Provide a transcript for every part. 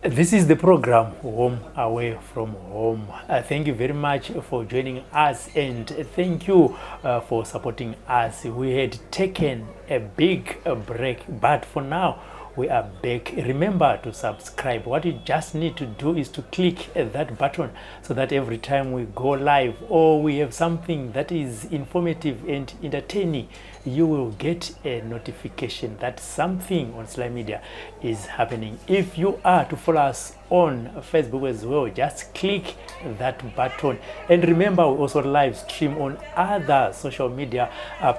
This is the program Home Away from Home. Thank you very much for joining us and thank you for supporting us. We had taken a big break, but for now we are back. Remember to subscribe. What you just need to do is to click that button so that every time we go live or we have something that is informative and entertaining, you will get a notification that something on Slymedia is happening. If you are to follow us on Facebook as well, just click that button. And remember, we also live stream on other social media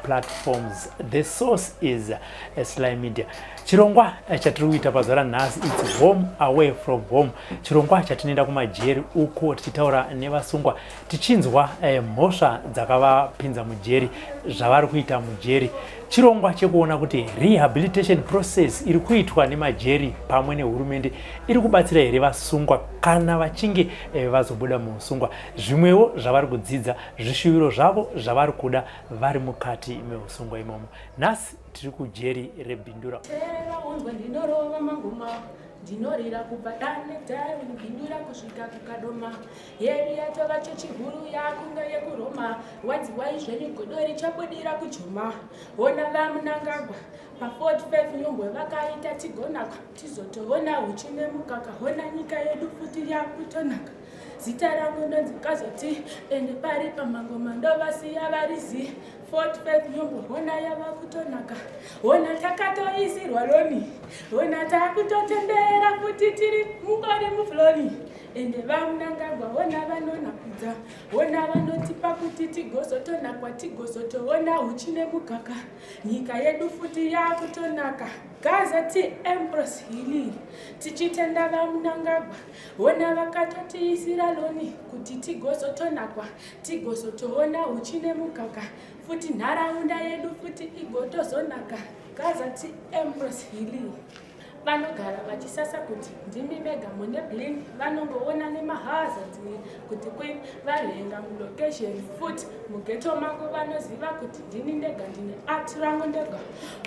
platforms. The source is Slymedia. Chirongwa chatiri kuita pazuva ranhasi, it's Home Away from Home, chirongwa chatinoenda kumajeri uko tichitaura nevasungwa, tichinzwa mhosva dzakavapinza mujeri, zvavari kuita mujeri. Chirongwa chekuona kuti rehabilitation process iri kuitwa nemajeri pamwe nehurumende iri kubatsira here vasungwa kana vachinge vazobuda muusungwa, zvimwewo zvavari kudzidza, zvishuviro zvavo zvavari kuda vari mukati meusungwa imomo. Nhasi tiri kujeri reBindura. Teerera unzwe, ndinorova mangoma, ndinorira kubva Danedai Bindura kusvika kuKadoma. Yedu yatova chechi huru yakunge yekuRoma. Wadziwai zvenyu, godo richabudira kujoma. Hona vaMnangagwa pa45 Nyumbwe vakaita tigonaka, tizotoona uchi nemukaka. Hona nyika yedu futi yakutonaka. Zita rangu ndonzi Kazoti, ende pari pamangoma ndovasiya varizi 45 Nyumbwe. Hona yava kutonaka, hona takatoisirwa loan, hona takutotendera futi tiri mungori mufloni. Ende vaMnangagwa hona vanonakudza, hona vanotipa kuti tigozotonakwa, tigozotoona uchi nemukaka. Nyika yedu futi yakutonaka. Gazeti Empress Hili, tichitenda vaMnangagwa, hona vakatotiisira loan kuti tigozotonakwa, tigozotoona uchi nemukaka futi, nharaunda yedu futi igotozonaka. Gazeti Empress Hili, vanogara vachisasa kuti ndimi mega mune bling, vanongoona nemahazards kuti queen varenga mulocation futi mughetto mangu. Vanoziva kuti ndini ndega ndine art rangu ndega.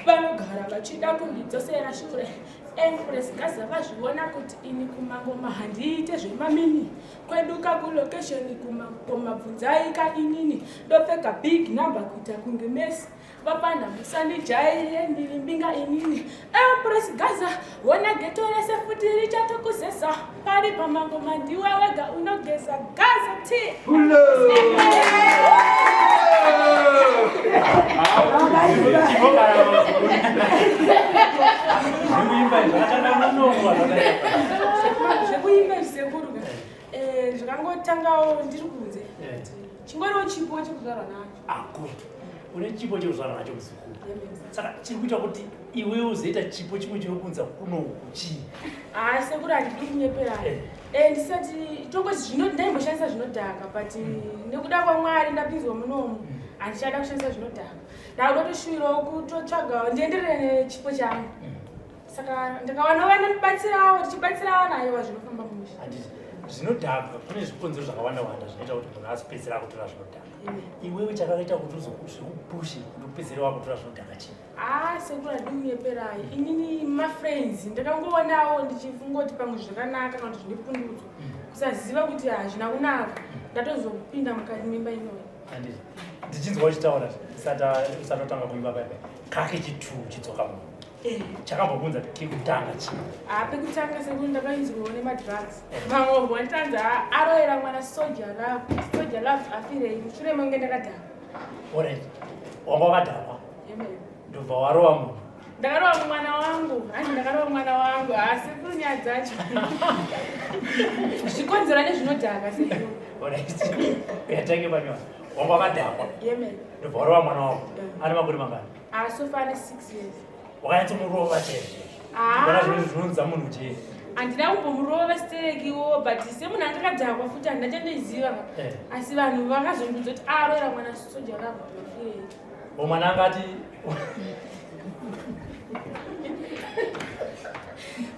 Vanogara vachida kundidzosera shure. Empress Gaza vazviona kuti ini kumangoma handiite zvemamini. Kweduka kulocation kumangoma, bvunzaika inini ndopfeka big number kuita kunge Messi. Vapana musandijairire, ndiri mbinga inini Empress Gaza. Wona ghetto rese futi richatokuzesa, pari pamangoma ndiwe wega unogeza. Gaza T. Zvekuimba izvi zvakatanga munomo? Zvekuimba izvi sekuru, zvakangotangawo ndiri kunze. Chingoriwo chipo chekuzvarwa nacho. Ako une chipo chekuzvarwa nacho, muzukuru. Saka chiri kuita kuti iwe uzoita chipo chimwe chinokunza kunoku chii? Haa sekuru, handidi kunyeperai. Ndisati tongoti zvino ndaimboshandisa zvinodhaka, but nekuda kwaMwari ndapinzwa munomu, handichada kushandisa zvinodhaka. Ndakuda kutoshuvirawo kutotsvagawo ndienderere nechipo changu. Saka ndikawana vanondibatsirawo, tichibatsirana, aiwa, zvinofamba mushe. Handiti zvinodhaka, kune zvikonzero zvakawanda wanda zvinoita kuti munhu azopedzera akutora zvinodhaka. Iwewe chakaita kuti uzozvikupushe kuti upedzere wakutora zvinodhaka chii? Haa sekuru, handidi kunyeperai. Inini mafriends ndakangoonawo ndichifungoti pamwe zvakanaka kana kuti zvine pundutso, kusaziva kuti hazvina kunaka. Ndatozopinda mukati memba inoyi. Handiti ndichinzwa uchitaura usati watanga kuimba paipai, kake chitu chidzoka munhu chakambobvunza kekutanga chii? Haa, pekutanga sekuru ndakainzwawo nemadrugs. Vamwe vantanzi aroyera mwana Soja Love, Soja Love afirei mushure mange ndakadhakwa. Alright, wanga wakadhakwa, ndobva warova munhu? Ndakarova mwana wangu, hanzi ndakarova mwana wangu. Haa sekuru, nyaya dzacho zvikonzera nezvinodhaka sekuru. Alright, yatange panywa, wanga wakadhakwa, Yemen. Ndobva warova mwana wako. Ane makore mangani? Haa, so far ane 6 years. Wakanyatsomurova chaizvo? Ah. Kana zvinhu zvinonza munhu chee. Handina kumbomurova siterekiwo, but semunhu angakadhakwa futi handina chandoiziva. Asi vanhu vakazondiudza kuti aroera mwana Soja Love mafirei. O, mwana angati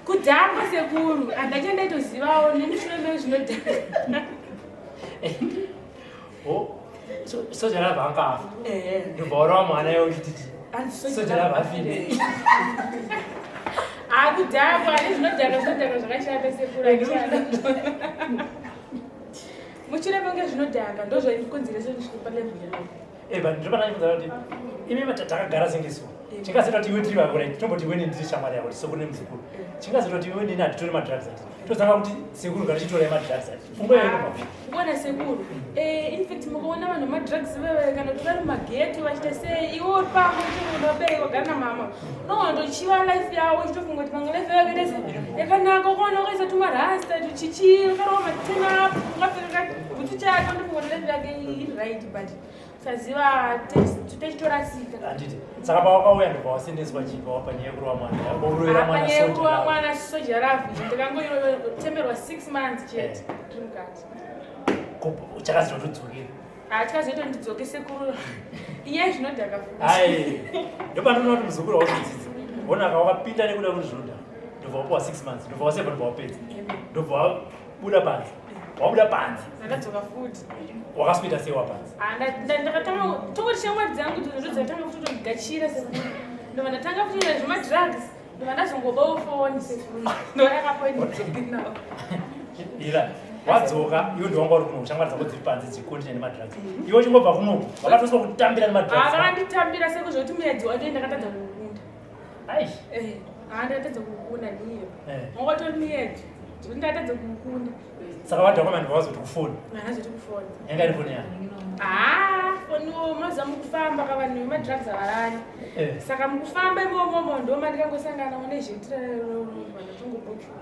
Kudhakwa sekuru, handina chandaitozivawo nemushure mezvinodhaka. O, Soja Love angafa, ndobva warova mwana iwe uchititi Soja Love afire. Hakudhakwa nezvinodhaka, zvinodhaka zvakashata sekuru. Mushure menge zvinodhaka ndozvaikonzeresa ndisvike palevel iyoyo. Eh, but ndopana kuti imi takagara senge su chingazoita kuti iwe tiri vako right, tomboti iwe neni tiri shamwari yako, sekuru nemuzukuru, chingazoita kuti iwe neni hatitori madrugs ati tozanga kuti sekuru ngatichitorai madrugs ati pfungwa yayo inobva Kuona sekuru, eh, in fact mukaona vanhu madrugs veve kana kuti vari mumageto vachiita sei, iwe uri pako uchitofunga vabereki vagara namama, unoona tochiva life yavo uchitofunga kuti pamwe life yavo yakaita sei yakanaka, ukaona wakaisa tumarasta tuchichi ukarova matena apo ungapfeka kabhutsu chake unofunga kuti life yake iri right, but saziva techitorasika. Handiti saka pawakauya ndobva wasendeswa chipa panyaya yekurova mwana, uroera mwana? Panyaya yekurova mwana soja rafu, ndikangotemerwa 6 months chete ndiri mukati. Chakazotodzokera? Hachikazoita ndidzoke sekuru, inyaya zvinodhaka futi. Ai, ndopandinoona kuti muzukuru wauzodzidza onaka wakapinda nekuda kuti zvinodhaka, ndobva wapuwa 6 months, ndobva waseva, ndobva wapedza, ndobva wabuda panze, wabuda panze. Ndakadzoka futi. Wakaswita sei wapanze? Ah, ndakatanga tongoti shamwari dzangu ndo dzatanga kutotondigachira sekuru, ndobva ndatanga futi zvemadrugs, ndobva ndazongobawo foni sekuru, ndoyakapoindidzoke nawo. Ira wadzoka iwe ndiwanga uri kuno, shamwari dzako dziri panze dzikontina nemadrugs, iwe uchingobva kunoku vakatoswa kutambira nemadrugs. Vakanditambira sekuru zvekuti muedzi wacho ndakatadza kukunda. Ai. Eh, ndakatadza kukunda ndiyo. Wangatori muedzo zvekuti ndakatadza kukunda. Saka vadhakwa mani vawazoti kufoni? Vanazoti kufoni. Yanga iri foni yani? Ah, foniwo mazuva mukufamba ka vanhu vemadrugs havarari. Saka mukufamba imomomo ndo mandikangosanganawo nezhetira vandatongobokiwa.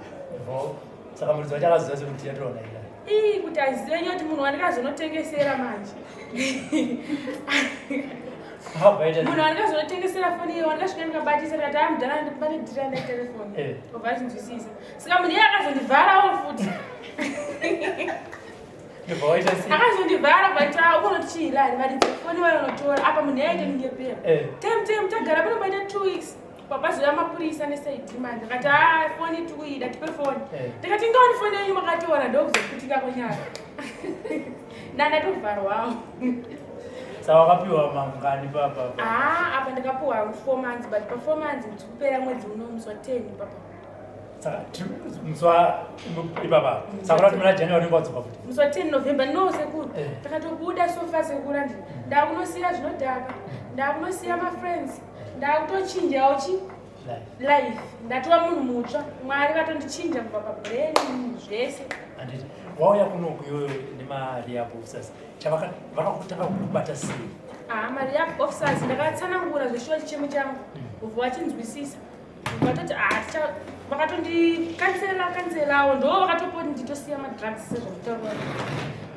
Saka muridzi wacho akaziva sekuti yatoona ira? Ii, kuti azive nyoti munhu wandikazonotengesera manje. Akabva Munhu wandikazonotengesera foni iyo wandikasvika ndikabatisa, ndikati amudhara ndibate dhira netelefoni. Obva achinzwisisa. Saka munhu iye akazondivharawo futi. Ndobva waita sei? Akazondivhara, but ukonoti chihilari varidzi foni vayonotora apa munhu yaita ndingepera. Tem tem tagara pano paita 2 weeks, papazoya mapurisa nesaidi manje, akati a foni tikuida, tipe foni. Ndikati ngaoni foni yenyu makatora, ndokuzoputika kwenyaya ndandatovharwawo. Saka wakapiwa mangani papa? Ah, apa ndakapiwa 4 months, but pa 4 months ndikupera mwedzi uno musi wa10 papa. Saka musi wa ipapa, saka kuti muna January unenge wadzoka futi? Musi wa10 November, no sekuru. Takatobuda sofa sekuru, andi ndakunosiya zvinodhaka, ndakunosiya mafriends, ndakutochinjawo chi life, ndatova munhu mutsva, Mwari vatondichinja kubva pabrain zvese. Handiti wauya kunoku iyoyo nemarehab officers, vakakutanga kukubata sei? Ah, marehab officers ndakatsanangura zveshuwa chichemo changu, ubva vachinzwisisa, vatoti ah, vakatondikansela kanselawo, ndo vakatopoti nditosiya madrugs sezvanditaura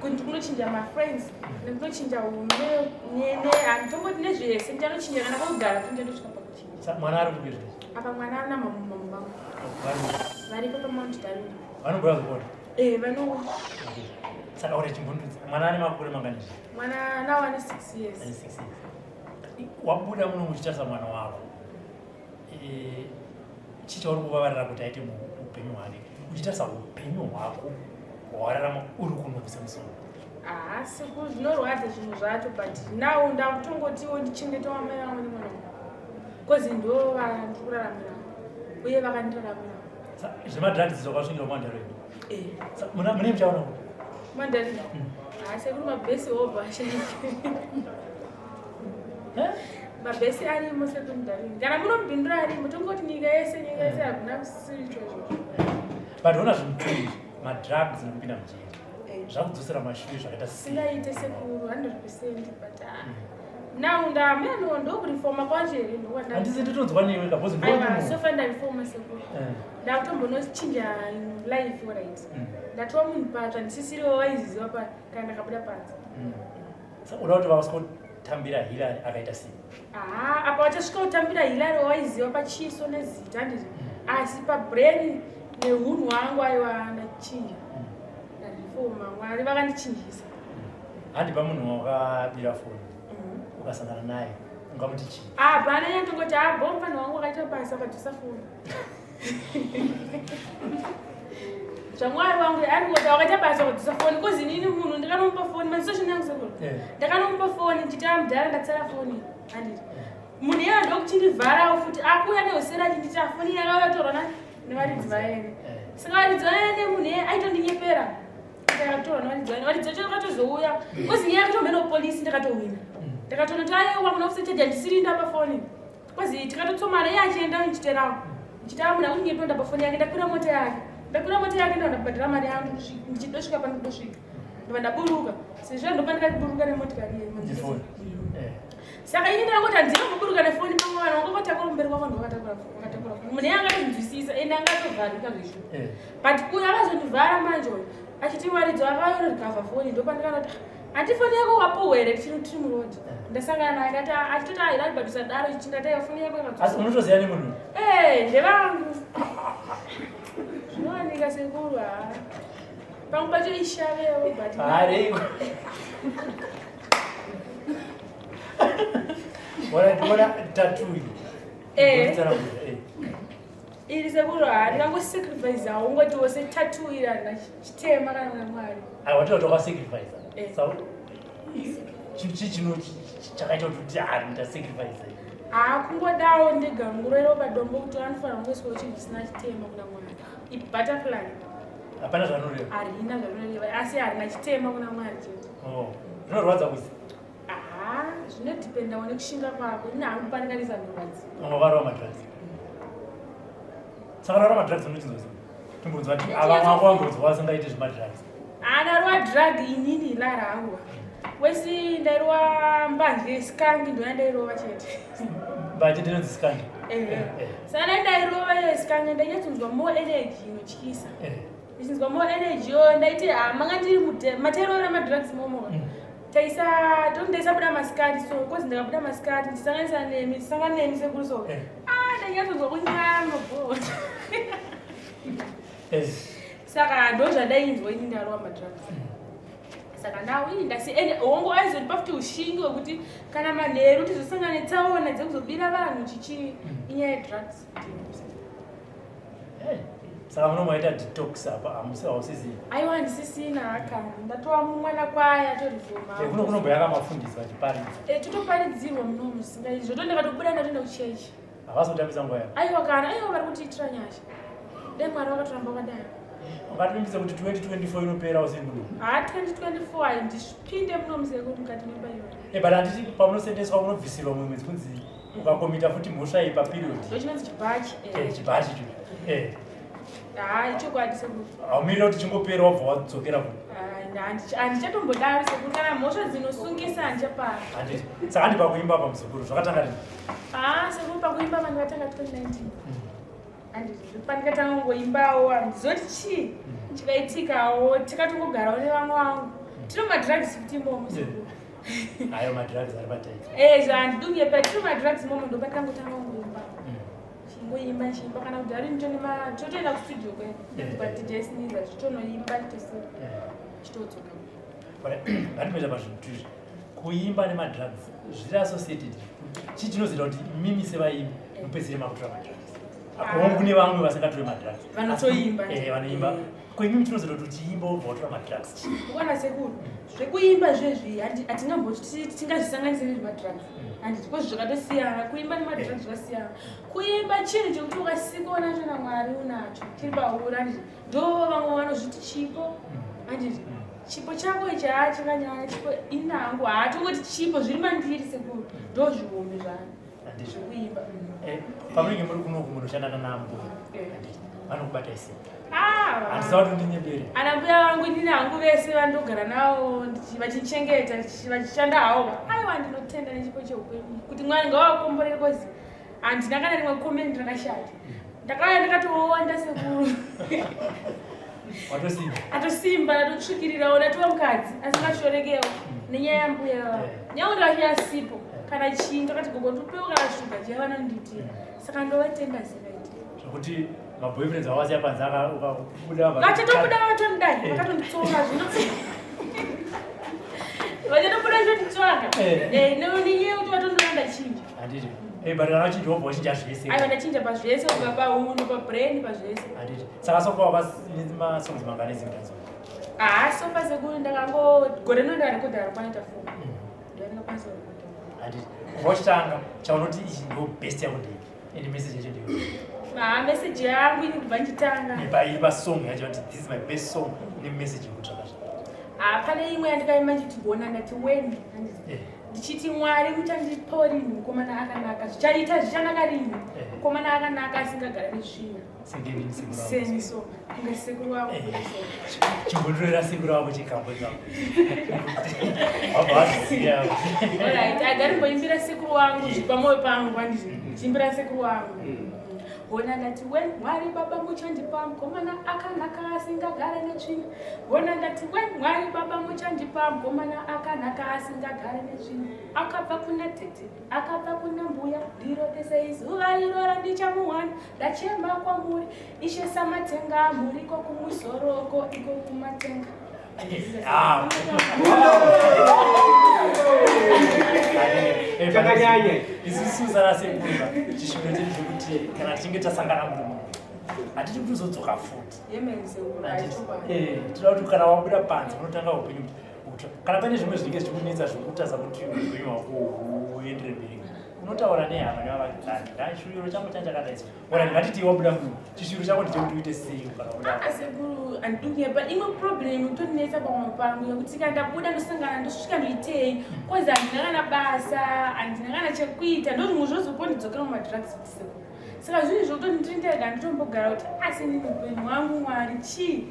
kuti ndikunochinja mafriends, ndikunochinja unhu, handitomboti nezvese ndichanochinja kana kwakugara kuti ndichandosvika pakuchinja. Mwana ari kupi zvezvi? Apa mwana ana mama vangu. Varipo paMount Darwin. Vanobhuya zvokuona? Eh, vano. Saka uri chimbundudza, mwana ane makore mangani? Mwana now ane 6 years. Ane 6 years. Wabuda muno muchitarisa mwana wako, eh, chii chauri kuvavarira kuti aite muupenyu hwake uchitarisa upenyu hwako hwawararama uri kuno kusemusoro? Ah, sekuru, zvinorwadza zvinhu zvacho, but now ndakutongotiwo ndichengetawo amai vangu nemwana wangu, cause ndo vandiri kuraramira uye vakandiraramira. Zvemadrugs zvakasvingira kumandarweni? Eh. Mune muchaona kuti Mandarina? Ah, sekuru, mabhesi obva ashaike. Mabhesi arimo sekuru Darwin, kana munomubhindura arimo, tongoti nyika yese, nyika yese hakuna kusiricho izvozvo. But ona zvinhu two izvi, madrugs nekupinda mujeri, zvakudzosera mashure zvakaita sei? Singaite sekuru, 100, but ah, now ndameno ndokurifoma kwacho here ndokwanda. Handisi nditonzwa newe kabozi. Aiwa, sofa ndarifoma sekuru, ndakutombonochinja life, alright. Ndatova munhu patsva, ndisisiriwo waiziziva pa kana ndakabuda panze. Uda kuti vakasvikotambira Hillary akaita sei? Ah, apa vachasvika kutambira Hillary waiziva pachiso nezita, handiti, asi pabrain neunhu hwangu aiwa ndachinja, ndarifoma, Mwari vakandichinjisa. Handipa munhu wakabira foni, ukasangana naye ungamuti chii? Hapana, yandongoti abo mufana wangu wakaita basa akadzosa foni zvamwari wangu, andingoti wakaita basa wakadzosa foni, cause inini munhu ndakanomupa foni maziso chinangu sekuru. Ndakanomupa foni ndichiti amudhara ndatsara foni, handiti. Munhu iye ndokuchindivharawo futi akuuya nehusera achinditi afoni yakauya torwa nevaridzi vaene. Eh. Saka varidzi vaene munhu iye aitondinyepera. Ndakatorwa nevaridzi vaene. Varidzi vacho vakatozouya. Kozi nyaya yakatomhena kupolisi ndakatohwina. Ndakatonoti aiwa kuna kusecheja ndisiri ndapa foni. Kozi tikatotsomana iye achienda ndichiterawo. Ndichitera munhu akunyepa ndapa foni yake ndakwira mota yake. Ndakwira mota yake ndobva ndabhadhara mari yangu ndichidosvika pandodosvika. Ndobva ndaburuka. Sezvo ndopandakaburuka nemotikari iye. Nefoni. Eh. Saka ini ndakangoti handina kuburuka nefoni pamwe vanhu vangokatakura kumberi kwavo vanhu vakatakura vakatakura foni. Munhu iye angatonzwisisa ende angatovharika zvezvo. Eh. But uyu akazondivhara manje uyu achiti waridzo akayorikavha foni ndopandikanoti handi foni yako wapuhwa here tiri tiri muroad. Ndasangana naye akati achitoti ahira but usadaro chindati aiwa foni yako Asi yakadzoka. unotoziva nemunhu uyu? Eh, ndevangu. Zvinowanika sekuru ha. Pamwe pacho ishavewo but Hareiko. Wona ndikuona tattoo iyi. Eh. Ndikutsanangura, eh. Iri sekuru ha ndingangosacrificewo ungoti wose tattoo iri handina chitema kana kuna Mwari. Aiwa ndinoti wakasacrifice. Eh. Saka chii chino chakaita kuti uti ah ndasacrifice. Haa kungodawo ndega ngurero padombo kuti anofanira kungoiswawo chinhu chisina chitema kuna Mwari. Ibutterfly Hapana zvanoreva. harina zvanoreva asi harina chitema kuna Mwari chete. Oh. Zvinorwadza kuzi Haa zvinodhipendawo nekushinga kwako. Ini hangu pandikanisa ndorwadzi. vamwe varova madrugs. Saka varova madrugs unochinzwa sei? Timbonzwa kuti ava vako vambonzwa vasingaiti zvemadrugs. Andarova drug inini lara hangu. Wesi ndairova mbanje yesikangi ndoyandairova chete. Mbanje ndinonzi skangi. Ehe. Eh. Saka ndairova yesikangi ndainyatsokunzwa more energy inotyisa. Eh. Ndichinzwa more energy yo ndaiti ah manga ndiri mute matairovera madrugs momo. Taisa toti ndaisabuda masikati so kozi ndakabuda masikati ndichisanganisa nemi ndichisangana nemi sekuru so. Eh. Ah ndainyatsokunzwa kunyama bo. Eh. Saka ndo zvandainzwa ini ndarova madrugs. Saka ndawini ndasi ende hongu aizondipa futi ushingi hwekuti kana manheru tizosangana netsaona dzekuzobira vanhu chichi inyaya yedrugs. Eh. Saka munomaita detox apa hamusi hausisi. Aiwa handisisina haka ndatova mwana kwaya torivhoma. Eh, kuno kunomboyaka mafundisi vachiparidza. Eh, totoparidzirwa munomu zvisingaiti zvoto ndakatobuda ndatoenda kuchechi. Havasi kutambisa nguva yavo. Aiwa kana aiwa vari kutiitira nyasha. Dai Mwari vakatoramba vakadaro. Ungativimbise kuti 2024 inopera usiri muno. Haa 2024 handipinde munomu sekuru mukati memba iyoyo. Eh, but handiti pamunosendeswa munobvisirwa mumwe mwedzi kunzi ukakomita futi mhosva iyi paperiod. Ndochinonzi chibhachi. Eh, chibhachi ichocho. Eh, Haa ichokwadi sekuru. haumirira kuti chingopera wabva wadzokera kuno. Handichatombodaro sekuru kana mhosva dzinosungisa handichapara. Handiti. Saka handi pakuimba pa muzukuru zvakatanga rini? Haa sekuru pakuimba pandikatanga 2019. Handiti pandikatanga kungoimbawo handizoti chii chikaitikawo tikatongogarawo nevamwe vangu. Tino madrugs futi imomo sekuru. Ayo madrugs ari pataiti. Eh zvandidunge tino madrugs imomo ndopandikangotanga kungoimba. Chingoimba chiimba kana kuti ari totoenda kustudio kwedu. Eh. Kwa DJ Sneezer titonoimba titose chitodzoka. Ngatipedza pazvinhu tizvi. Kuimba nemadrugs zviri associated. Chii chinozoita kuti mimi sevaimbi mupedzisire makutora madrugs? Hongu kune vamwe vasingatori madrugs. Vanotoimba. Eh, vanoimba. Eh. Ko imimi chinozoita kuti uchiimba wobva watora madrugs chii? Kuona sekuru zvekuimba zvezvi hatingamboti tingazvisanganise nezvemadrugs handiti kozi zvakatosiyana kuimba nemadrugs zvakasiyana kuimba chinhu chekuti ukasikwa unacho namwari unacho chiri pauri handiti ndo vamwe vanozviti chipo handiti chipo chako ichi haa chakanyanya chipo inangu haa tongoti chipo zviri mandiri sekuru ndo zvihombe zvano Handizvo. zvekuimba. Eh, pamunenge muri kunoku munoshanda nanambuya. Eh. Handiti. Vanokubata sei? Ah, Handisa kuti undinyebere. ana mbuya vangu inini hangu vese vandogara navo vachindichengeta vachishanda havo aiwa ndinotenda nechipo cheupenyu kuti mwari ngavakomborere kozi handina kana rimwe comment rakashata ndakauya ndakatoonda sekuru Watosimba. atosimba ndatotsvikirirawo ndatova mukadzi asingashorekewo nenyaya yambuya vavo nyange ndakashiya sipo kana chii ndakati gogo ndipewo kana shuga chaiva vanonditira saka ndovatenda zikaiti Zvekuti maboyfriends avasiya panze ukabuda vachatobuda vatondidai Eh. vakatonditsonga zvino vachatobuda zvotitsvaka Eh. nenyaya yekuti vatondona ndachinja Handiti. Eh, but kana wachinja wobva wachinja zvese. aiwa ndachinja pazvese kubva paunhu pabrain pazvese Handiti. Saka sofa wakamasongs mangani ezimdanzo? haa sofa sekuru ndakango gore rino ndakarekodha rikwanita four ndandakakwanisa kurekodha. Handiti kubva uchitanga chaunoti ichi ndo best yako ndeipi and message yacho ndiyo? Ah, message yangu ini kubva ndichitanga iri pasong yacho kuti this is my best song nemessage yekutsvaka zva. Ah, pane imwe yandikaimba ndichiti gona ndati weni ndichiti Mwari muchandipawo rini mukomana akanaka, zvichaita zvichanaka rini mukomana akanaka asingagara nesvina. Senge nini, sekuru wako. Seni so kunge sekuru wako. Chimbondorera sekuru wako chikambo chako wabva waziya. Alright, agari mboimbira sekuru wangu zviri pamwoyo pangu, handiti ndichiimbira sekuru wangu. Hona ndati we Mwari baba muchandipa mukomana akanaka asingagare netsvina. Hona ndati we Mwari baba muchandipa mukomana akanaka asingagare netsvina. Akabva kuna tete, akabva kuna mbuya, ndirotesei zuva iro randichamuwana. Ndachema kwamuri Ishe Samatenga, muriko kumusoroko iko kumatenga. Ah. Chakanyanya. Isusu sana sekuru, chishuviro chedu chekuti kana tichinge tasangana muri muno, hatidi kuti uzodzoka futi. Amen, sekuru. Handiti? Aichokwadi. Tinoda kuti kana wabuda panze unotanga upenyu kuti utsva. Kana pane zvimwe zvinenge zvichikunetsa zvekutadza kuti upenyu hwako huendere mberi, unotaura nehama nevavakidzani, ndashuviro changu chanchakadai so. Ora, ngatiti wabuda muno, chishuviro chako ndechekuti uite sei kana wabuda? Ah, sekuru, handidi imwe problem itotinetsa pamwe pangu yekuti kana ndabuda ndosangana ndosvika ndoitei, cause handina kana basa, handina kana chekuita. Ndo zvimwe zvozopo ndidzokera mumadrugs kuti sekuru. Saka zvinhu zvokutoti ndiri ndega nditombogara kuti asi inini upenyu hwangu Mwari chii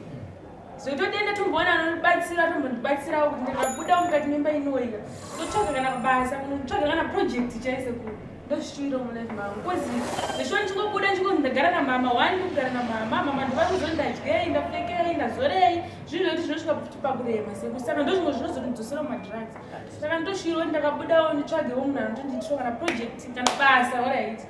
zvotodenda, tomboona anondibatsira, tombondibatsirawo kuti ndikabuda mukati memba inoika ndotsvaga kana basa, kunotsvaga kana project chai sekuru. Ndozvishuwira mulife mangu, cause zveshuwa ndichingobuda ndichingonzi ndagara namama one, ndikugara namama, mama ndovati ndadyei, ndapfekei, ndazorei, zvinhu zvekuti zvinosvika futi pakurema sekuru. Saka ndozvimwe zvinozondidzosera mumadrugs. Saka ndoshuwira kuti ndakabudawo nditsvagewo munhu anotondiitirawo kana project kana basa, alright,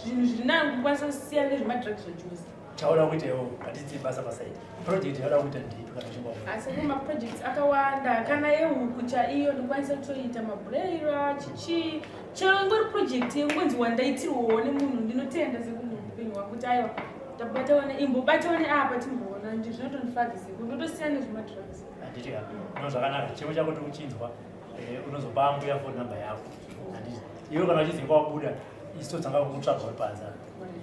zvinhu zviri nani kukwanisa kusiyana nezvemadrugs zvachose. Chauda kuita iwo, ngatidziye basa pasaidi, project yauda kuita ndipi kana uchinge wabuda? Asi kune maprojects akawanda, kana yehuku chaiyo ndikwanisa kutoita mabroiler chichi, chero ingori project yengonzi wandaitirwawo nemunhu. Ndinotenda sekunhu upenyu hwangu kuti aiwa tabatawo imbobatawo neapa timboona nje, zvinotondifadza sekuru, ndotosiyana nezvemadrugs. Handiti ka no zvakanaka, chichemo chako tikuchinzwa. Unozopa mbuya phone number yako, handiti? Iwe kana uchinzi wabuda, isu totsanga kukutsvaga uri panze apa.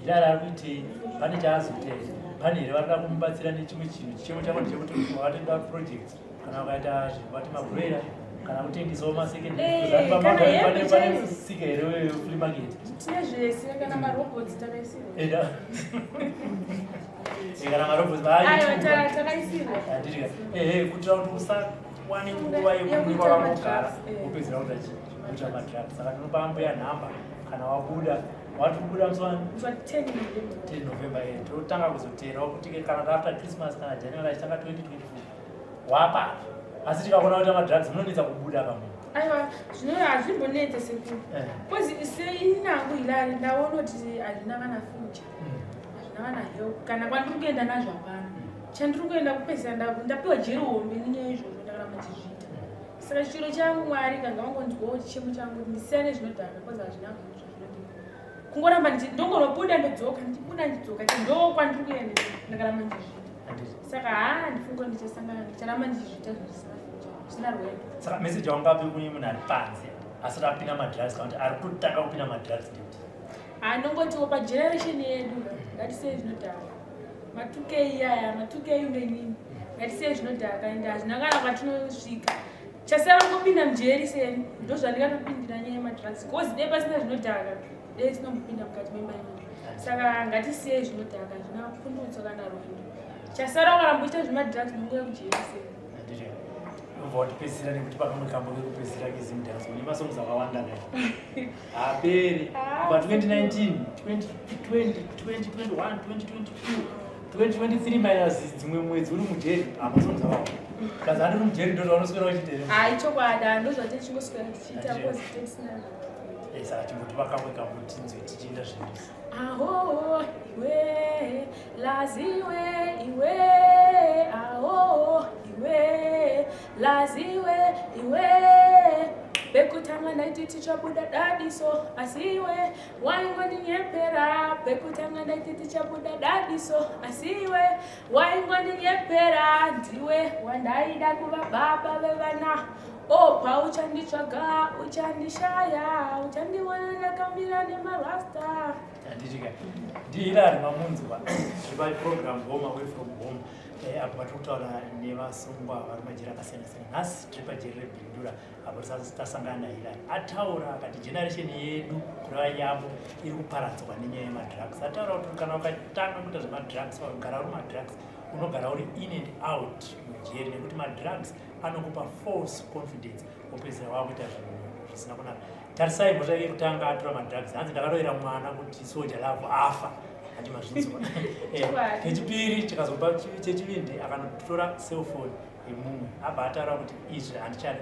Irara ari kuitei, pane chaazoita here, pane here varida kumubatsira nechimwe chinhu? Chichemo chako ndechekuti wakatoenda project, kana ukaita zvivati mabroiler kana kutengesawo masecond. Kana hembe pane chaidzo. Sika here flea market? Tine zvese, kana marobots takaisirwa. Eda. Kana marobots. Aiwa, takaisirwa. Handiti ehe, kuitira kuti usawane nguva yekuti Yekuita wakangogara madrugs, eh. wopedzera kuita chi kuita madrugs. Saka tinopa mbuya nhamba kana wabuda. Wati kubuda musi wani? Musi wa 10 November. 10 November, totanga kuzoteerawo kuti kana after Christmas kana January achitanga 2024 wapa. Asi tikaona kuti madrugs munonetsa kubuda kamwe. Aiwa, zvino hazvimbonetsa sekuru, cause seini nangu Hilari ndaona kuti hazvina kana future, hazvina kana help, kana kwandiri kuenda nazvo hapana chandiri kuenda kupedzisa. Ndapiwa jeri hombe nenyaya izvozvo ndakaramba ndichizviita. Saka chiro changu Mwari kanga vangonzwawo chichemo changu kuti ndisiyane zvinodhaka, cause hazvina zvinodiwa kungoramba ndongonobuda ndodzoka, ndichibuda ndichidzoka, ndo kwandiri kuenda ndakaramba ndichizviita. Handiti. Saka haa, ndifunga ndichasangana ndicharamba ndichizviita zvinhu zvisina future, zvisina rwendo. Saka message yaungape kune munhu ari panze asati apinda madrugs kana kuti ari kutanga kupinda madrugs ndekuti? Hanongotiwo pageneration yedu ngatisei zvinodhaka, matukei aya, matukei ungenini, ngatisei zvinodhaka ende hazvina kana kwatinosvika. Chasara kungopinda mujeri seni ndo zvandikatopindira nyaya yemadrugs, cause dei pasina zvinodhaka dei sinombopinda mukati memba inoyi. Saka ngatisiyei zvinodhaka, hazvina pundutso kana rwendo. Chasara ukaramba uchiita zvemadrugs unongoya kujeri seni. Handiti ubva watipedzisira nekuti pakamwe kambo kekupedzisira keZimdance, une masongs akawanda kai haaperi. Ah, Pa 2019, 2020, 2021, 2022, 2023 minus dzimwe mwedzi uri mujeri, hamasongs akawanda. Kazi andiri mujeri, ndo zvaunoswera uchiita here? Hai, chokwadi, ndo zvaticingoswera tichiita, cause tisina. Saka chimbotipa kamwe kambo tinzwe tichienda zvinhu. Aho iwe laziwe iwe, aho iwe laziwe iwe, pekutanga ndaiti tichabuda dadiso asi iwe waingondinyepera. Pekutanga ndaiti tichabuda dadiso asi iwe waingondinyepera. Ndiwe wandaida kuva baba vevana. O. Pauchanditsvaga uchandishaya, uchandiwana ndakamira nemarasta. Handitika ndiHilary mamunzwa tiri paprogram Home Away From Home, apo patiri kutaura nevasungwa vari majeri akasiyana siyana. Nhasi tiri pajeri reBindura apo tasangana naHilary. Ataura akati generation yedu, kureva yavo, iri kuparadzwa nenyaya yemadrugs. Ataura kuti kana ukatanga kuita zvemadrugs, ukagara uri madrugs, unogara uri in and out mujeri, nekuti madrugs anokupa false confidence, wopedzisira wakuita zvinhu zvisina kunaka. Tarisai mhosva yekutanga, atora madrugs, hanzi ndakarovera mwana kuti Soul Jah Love afa. Handi mazvinzwa? Chechipiri chikazopa chechivindi, akanotora cellphone yemumwe. Abva ataura kuti izvi handichada.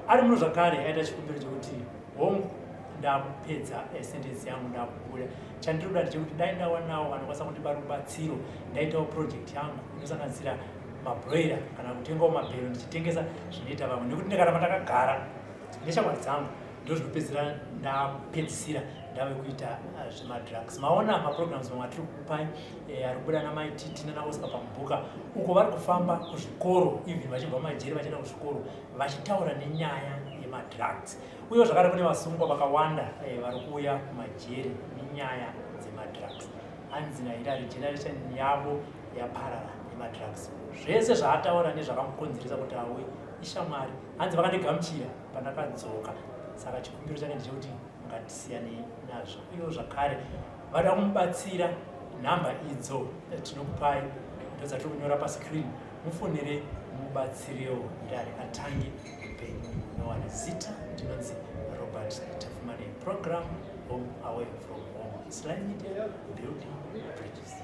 Ari muno zvakare aita chikumbiro chekuti hongu, ndakupedza sentence yangu, ndakubuda. Chandiri kuda ndechekuti dai ndawanawo vanokwanisa kundipa rubatsiro, ndaitawo project yangu inosanganisira mabroiler kana kutengawo mabhero ndichitengesa zvinoita vamwe, nekuti ndikaramba ndakagara neshamwari dzangu ndo zvinopedzisira ndapedzisira ndave kuita zvemadrugs. Maona maprograms mamwe atiri kukupai ari kubuda naMaititi nanaOscar Pambuka uko vari kufamba kuzvikoro, even vachibva mumajeri vachienda kuzvikoro vachitaura nenyaya yemadrugs. Uyewo zvakare kune vasungwa vakawanda vari kuuya kumajeri nenyaya dzemadrugs. Hanzi naHilary generation yavo yaparara nemadrugs. Zvese zvaataura nezvakamukonzeresa kuti auye ishamwari. Hanzi vakandigamuchira pandakadzoka, saka chikumbiro chake ndechekuti ngatisiyanei nazvo. Uyewo zvakare vada kumubatsira, nhamba idzo tinokupai ndodzatiri kunyora pascreen. Mufonere mubatsirewo Hilary atange upenyu hunowana. Zita ndinonzi Robert Tafumane. Program Home Away From Home, Sly Media, building bridges.